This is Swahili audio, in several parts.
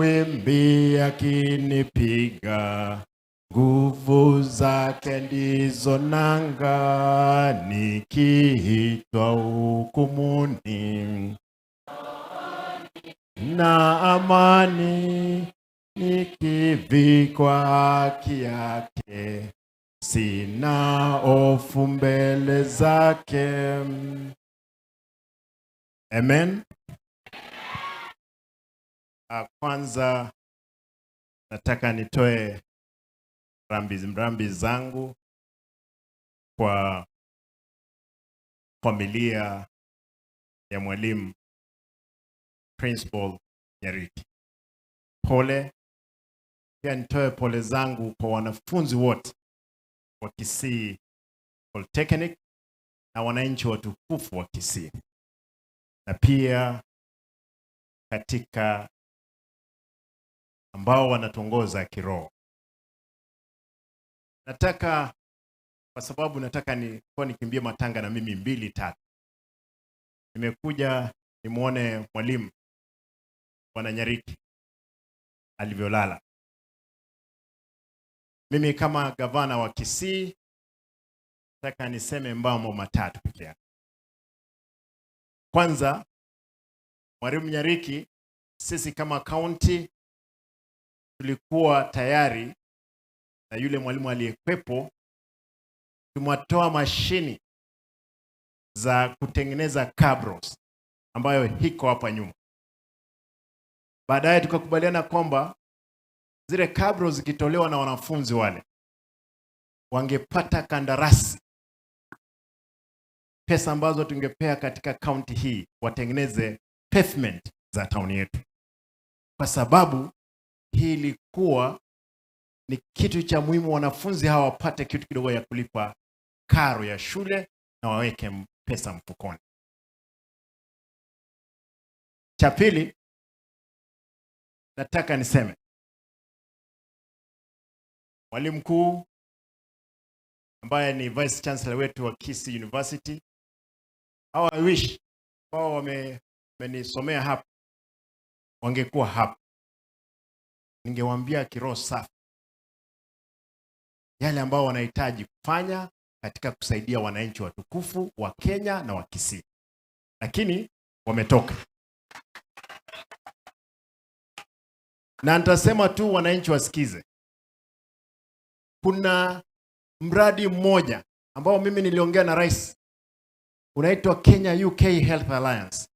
Mawimbi yakinipiga, nguvu zake ndizo nanga, nikiitwa hukumuni na amani, nikivikwa haki yake, sina hofu mbele zake. Amen. Kwanza nataka nitoe rambi rambi zangu kwa familia ya mwalimu Principal Nyariki. Pole. Pia nitoe pole zangu kwa wanafunzi wote wa Kisii Polytechnic na wananchi watukufu wa Kisii, na pia katika ambao wanatuongoza kiroho. Nataka kwa sababu nataka ni kwa nikimbie matanga na mimi mbili tatu. Nimekuja nimwone mwalimu Bwana Nyariki alivyolala. Mimi kama gavana wa Kisii nataka niseme mambo matatu peke yake. Kwanza, mwalimu Nyariki, sisi kama kaunti tulikuwa tayari na yule mwalimu aliyekwepo, tumewatoa mashini za kutengeneza cabros ambayo iko hapa nyuma. Baadaye tukakubaliana kwamba zile cabros zikitolewa na wanafunzi wale wangepata kandarasi, pesa ambazo tungepea katika kaunti hii watengeneze pavement za town yetu, kwa sababu hii ilikuwa ni kitu cha muhimu, wanafunzi hawa wapate kitu kidogo ya kulipa karo ya shule na waweke pesa mfukoni. Cha pili, nataka niseme mwalimu mkuu ambaye ni Vice Chancellor wetu wa Kisii University, how I wish ambao wamenisomea hapa wangekuwa hapa, ningewaambia kiroho safi yale ambao wanahitaji kufanya katika kusaidia wananchi watukufu wa Kenya na wa Kisii, lakini wametoka. Na nitasema tu wananchi wasikize, kuna mradi mmoja ambao mimi niliongea na rais, unaitwa Kenya UK Health Alliance,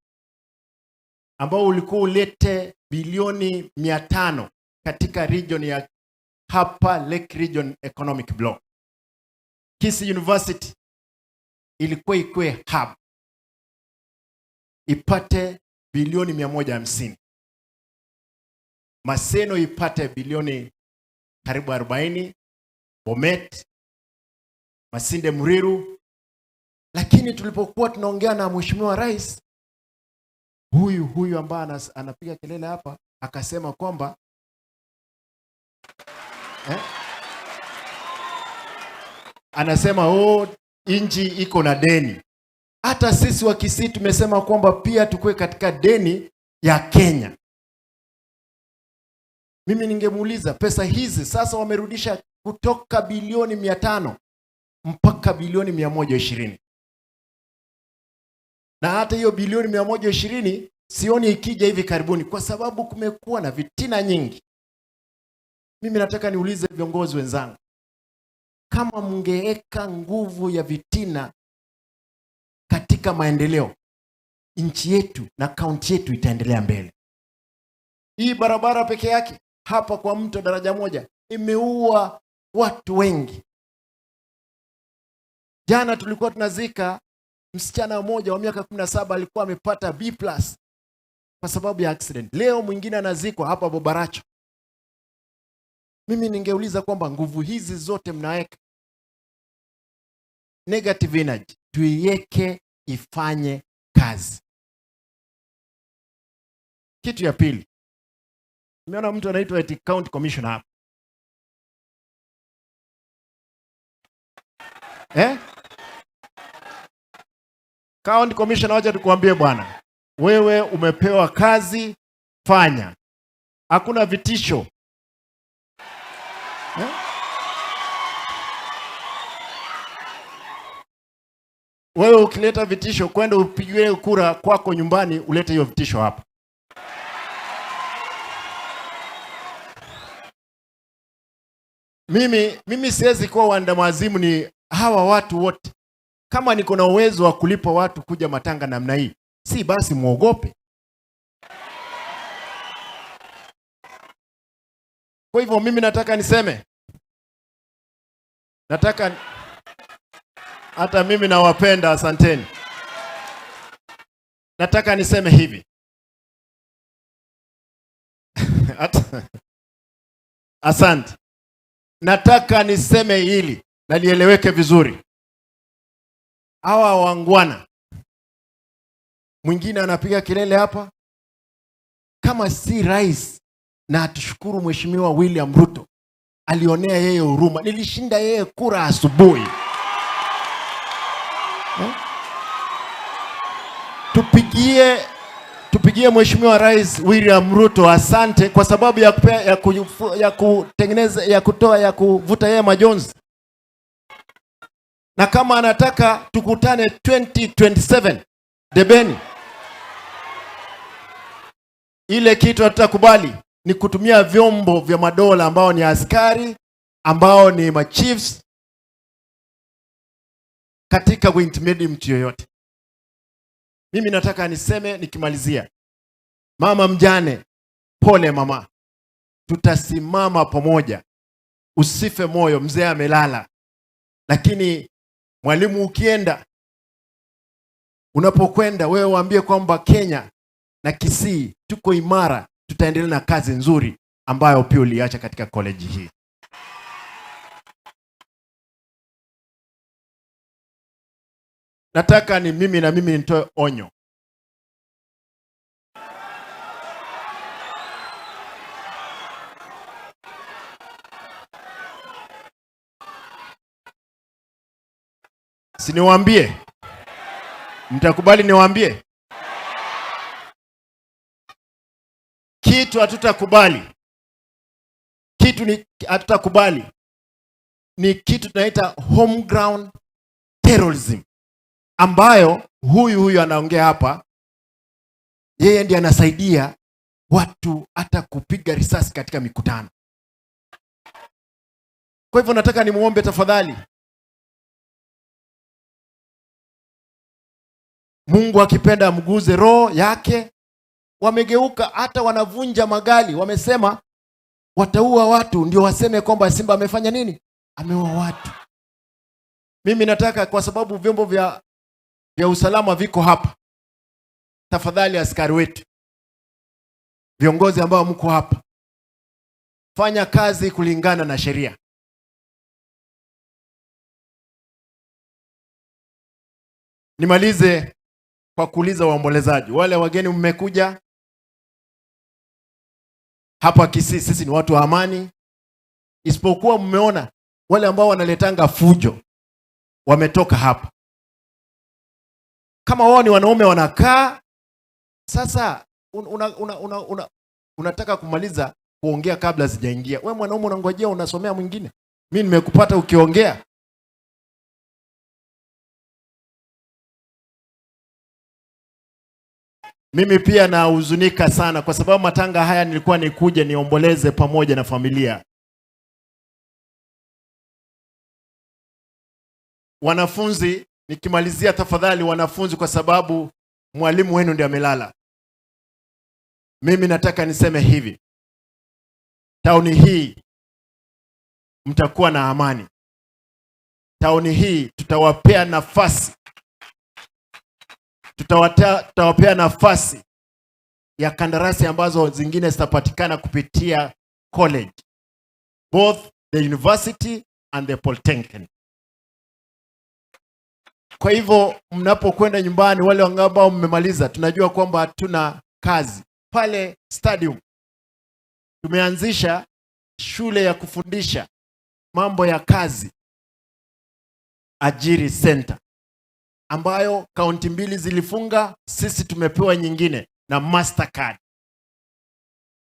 ambao ulikuwa ulete bilioni 500 katika region ya hapa Lake Region Economic Block. Kisii University ilikuwa ikuwe hub ipate bilioni 150, Maseno ipate bilioni karibu 40, Bomet, Masinde Muriru. Lakini tulipokuwa tunaongea na Mheshimiwa Rais huyu huyu ambaye anapiga kelele hapa akasema kwamba Anasema oh, nchi iko na deni. Hata sisi wa Kisii tumesema kwamba pia tukue katika deni ya Kenya. Mimi ningemuuliza pesa hizi sasa wamerudisha kutoka bilioni 500 mpaka bilioni 120, na hata hiyo bilioni 120 sioni ikija hivi karibuni, kwa sababu kumekuwa na vitina nyingi. Mimi nataka niulize viongozi wenzangu, kama mngeweka nguvu ya vitina katika maendeleo, nchi yetu na kaunti yetu itaendelea mbele. Hii barabara peke yake hapa kwa mto daraja moja imeua watu wengi. Jana tulikuwa tunazika msichana mmoja wa miaka 17 alikuwa amepata B+ kwa sababu ya accident. Leo mwingine anazikwa hapa Bobaracho. Mimi ningeuliza kwamba nguvu hizi zote mnaweka negative energy, tuiweke ifanye kazi. Kitu ya pili, nimeona mtu anaitwa eti county commissioner hapa eh? County commissioner, wacha tukuambie bwana, wewe umepewa kazi, fanya. Hakuna vitisho, eh? Wewe ukileta vitisho kwenda upigiwe kura kwako nyumbani, ulete hiyo vitisho hapa. Mimi siwezi kuwa waandamazimu ni hawa watu wote. Kama niko na uwezo wa kulipa watu kuja matanga namna hii, si basi muogope. Kwa hivyo mimi nataka niseme, nataka hata mimi nawapenda, asanteni. Nataka niseme hivi asante. Nataka niseme hili na lieleweke vizuri. Hawa wangwana, mwingine anapiga kelele hapa kama si rais, na atushukuru Mheshimiwa William Ruto alionea yeye huruma. Nilishinda yeye kura asubuhi. Tupigie Mheshimiwa Rais William Ruto asante kwa sababu ya kupea, ya kufu, ya kutengeneza, ya kutoa, ya kuvuta yeye majonzi. Na kama anataka tukutane 2027 debeni, ile kitu hatutakubali ni kutumia vyombo vya madola ambao ni askari, ambao ni machiefs katika kuintimidate mtu yoyote. Mimi nataka niseme nikimalizia, mama mjane, pole mama, tutasimama pamoja, usife moyo, mzee amelala. Lakini mwalimu, ukienda, unapokwenda wewe waambie kwamba Kenya na Kisii tuko imara, tutaendelea na kazi nzuri ambayo pia uliacha katika koleji hii. Nataka ni mimi na mimi nitoe onyo. Si niwaambie? Mtakubali niwaambie? Kitu hatutakubali. Kitu ni hatutakubali ni kitu tunaita homegrown terrorism, ambayo huyu anaongea hapa, yeye ndiye anasaidia watu hata kupiga risasi katika mikutano. Kwa hivyo nataka nimuombe tafadhali, Mungu akipenda amguze roho yake. Wamegeuka hata wanavunja magari, wamesema wataua watu ndio waseme kwamba Simba amefanya nini? Ameua watu. Mimi nataka, kwa sababu vyombo vya usalama viko hapa, tafadhali askari wetu, viongozi ambao mko hapa, fanya kazi kulingana na sheria. Nimalize kwa kuuliza waombolezaji, wale wageni mmekuja hapa Kisii, sisi ni watu wa amani, isipokuwa mmeona wale ambao wanaletanga fujo wametoka hapa. Kama wao ni wanaume wanakaa sasa, unataka kumaliza kuongea kabla sijaingia. We mwanaume unangojea, unasomea mwingine. Mimi nimekupata ukiongea. Mimi pia nahuzunika sana kwa sababu matanga haya nilikuwa nikuje niomboleze pamoja na familia. Wanafunzi, nikimalizia tafadhali wanafunzi, kwa sababu mwalimu wenu ndiye amelala. Mimi nataka niseme hivi, tauni hii mtakuwa na amani. Tauni hii tutawapea nafasi, tutawapea nafasi ya kandarasi ambazo zingine zitapatikana kupitia college, both the university and the polytechnic. Kwa hivyo mnapokwenda nyumbani, wale ambao mmemaliza, tunajua kwamba hatuna kazi pale stadium. Tumeanzisha shule ya kufundisha mambo ya kazi, Ajiri Center, ambayo kaunti mbili zilifunga, sisi tumepewa nyingine na Mastercard.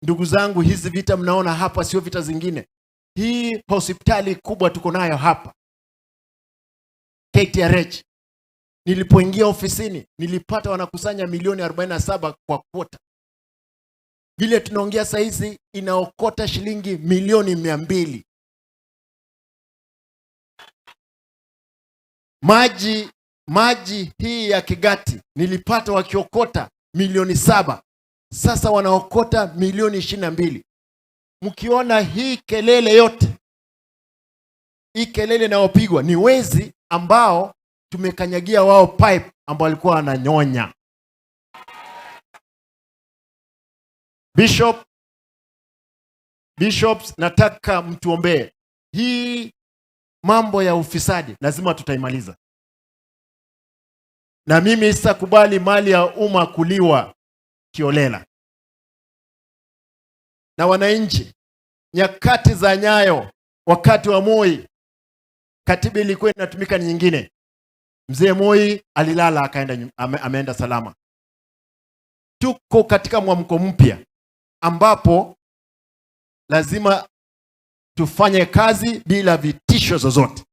Ndugu zangu, hizi vita mnaona hapa sio vita zingine. Hii hospitali kubwa tuko nayo hapa KTRH, nilipoingia ofisini nilipata wanakusanya milioni 47 kwa kwota. Vile tunaongea saizi inaokota shilingi milioni 200. Maji hii ya Kigati nilipata wakiokota milioni 7, sasa wanaokota milioni 22. Mkiona hii kelele yote, hii kelele inayopigwa ni wezi ambao tumekanyagia wao pipe ambao walikuwa wananyonya. Bishops, nataka mtuombee. Hii mambo ya ufisadi lazima tutaimaliza, na mimi sitakubali mali ya umma kuliwa kiolela. Na wananchi, nyakati za Nyayo, wakati wa Moi, katiba ilikuwa inatumika ni nyingine. Mzee Moi alilala akaenda, ameenda salama. Tuko katika mwamko mpya ambapo lazima tufanye kazi bila vitisho zozote,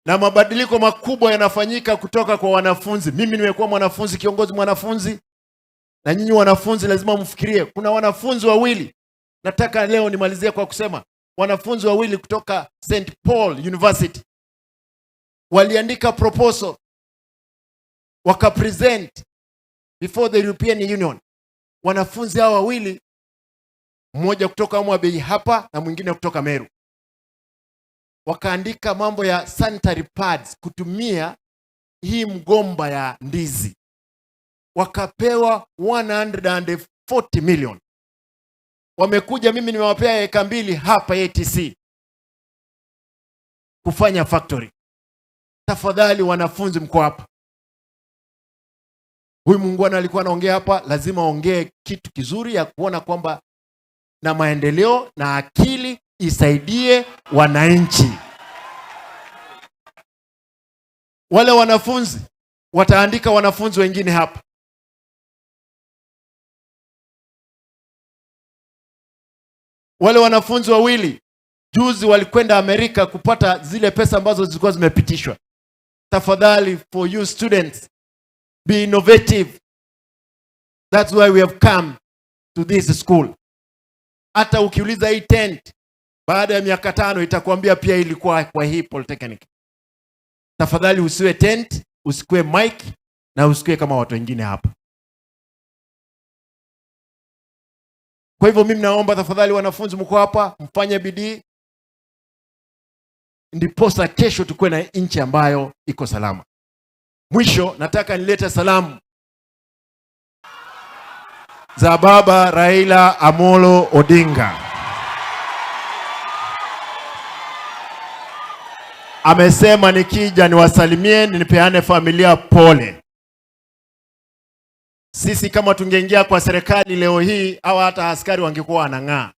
na mabadiliko makubwa yanafanyika kutoka kwa wanafunzi. Mimi nimekuwa mwanafunzi, kiongozi mwanafunzi, na nyinyi wanafunzi lazima mfikirie. Kuna wanafunzi wawili, nataka leo nimalizie kwa kusema wanafunzi wawili kutoka St Paul University waliandika proposal wakapresent before the European Union. Wanafunzi hao wawili, mmoja kutoka Homa Bay hapa na mwingine kutoka Meru, wakaandika mambo ya sanitary pads kutumia hii mgomba ya ndizi, wakapewa 140 million. Wamekuja, mimi nimewapea eka 2 hapa ATC kufanya factory. Tafadhali wanafunzi, mko hapa, huyu muungwana alikuwa anaongea hapa, lazima aongee kitu kizuri ya kuona kwamba na maendeleo na akili isaidie wananchi. Wale wanafunzi wataandika wanafunzi wengine hapa. Wale wanafunzi wawili juzi walikwenda Amerika kupata zile pesa ambazo zilikuwa zimepitishwa. Tafadhali, for you students, be innovative. That's why we have come to this school. Hata ukiuliza hii tent baada ya miaka 5 itakwambia pia ilikuwa kwa hii polytechnic. Tafadhali usiwe tent, usikue mic na usikue kama watu wengine hapa. Kwa hivyo mimi naomba tafadhali wanafunzi mko hapa, mfanye bidii ndiposa kesho tukue na nchi ambayo iko salama. Mwisho nataka nilete salamu za Baba Raila Amolo Odinga. Amesema nikija niwasalimie, nipeane familia pole. Sisi kama tungeingia kwa serikali leo hii, au hata askari wangekuwa wanang'aa.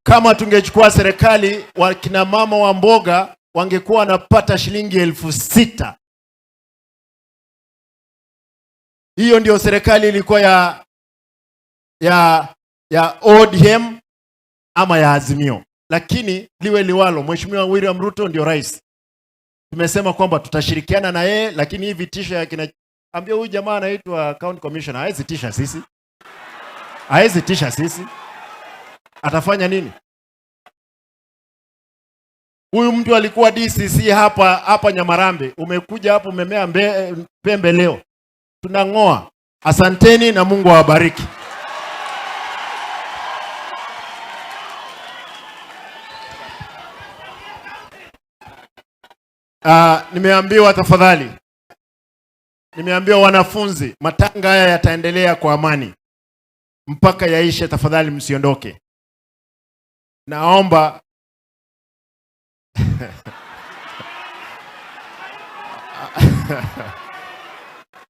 Kama tungechukua serikali, wakina mama wa mboga wangekuwa wanapata shilingi 6,000. Hiyo ndio serikali ilikuwa ya ODM ama ya Azimio. Lakini liwe liwalo, Mheshimiwa William Ruto ndio rais. Tumesema kwamba tutashirikiana na yeye, lakini hii vitisho ya kina, ambia huyu jamaa anaitwa county commissioner, hawezi tisha sisi. Hawezi tisha sisi. Atafanya nini? Huyu mtu alikuwa DCC hapa Nyamarambe. Umekuja hapo umemea pembe leo. Tunang'oa. Asanteni na Mungu awabariki. Nimeambiwa tafadhali. Nimeambiwa wanafunzi, matanga haya yataendelea kwa amani mpaka yaishe. Tafadhali msiondoke. Naomba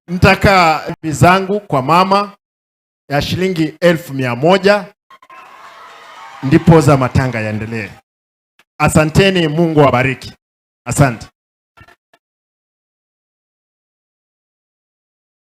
nitakaa zangu kwa mama ya shilingi 1,100 ndipo za matanga yaendelee. Asanteni, Mungu awabariki. Asante.